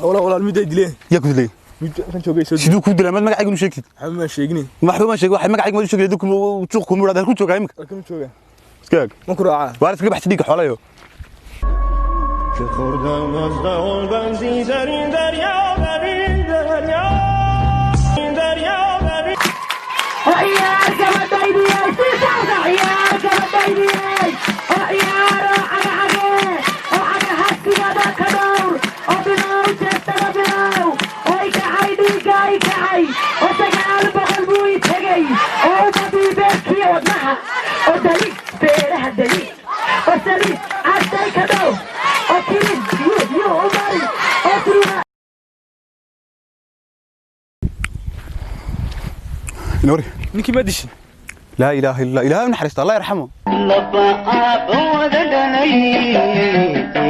Walaal, walaal, mid ay dileen. Yaa ku dilay? Mid kan joogay soo. Siduu kuu dilay? Maad magacayga nu sheegtid? Waxba ma sheegin. Waxba ma sheegin. Waxay magacayga ma sheegay, dadku juuq kuma yidhahda. Halkuu joogaa imika? Halkan jooga. Iska eeg. Ma ku raacaa? Waar iskaga baxsi dhiigga xoolayo. که خوردم از دهان بنزین در این دریا، در این دریا، این دریا، در این Ciyaar gabadhaydiyey, sii socda ciyaar gabadhaydiyey, oo ciyaaro cagacagee, oo cagahasigada ka dhowr, oo bilow jeestada bilow, oo ikacay dhiigga ikacay, oo 900 buu i tegey, oo umadii beerkiya wadnaha, oo dalig beeraha dalig, oo saliid casay ka dhow, oo kirin yu yu u mari, oo surwa. Noori. Ninkii ma dishin? Laa ilaaha illa, ilaahay u naxariista, allah yarxamo. Laba aabba wada dhalay.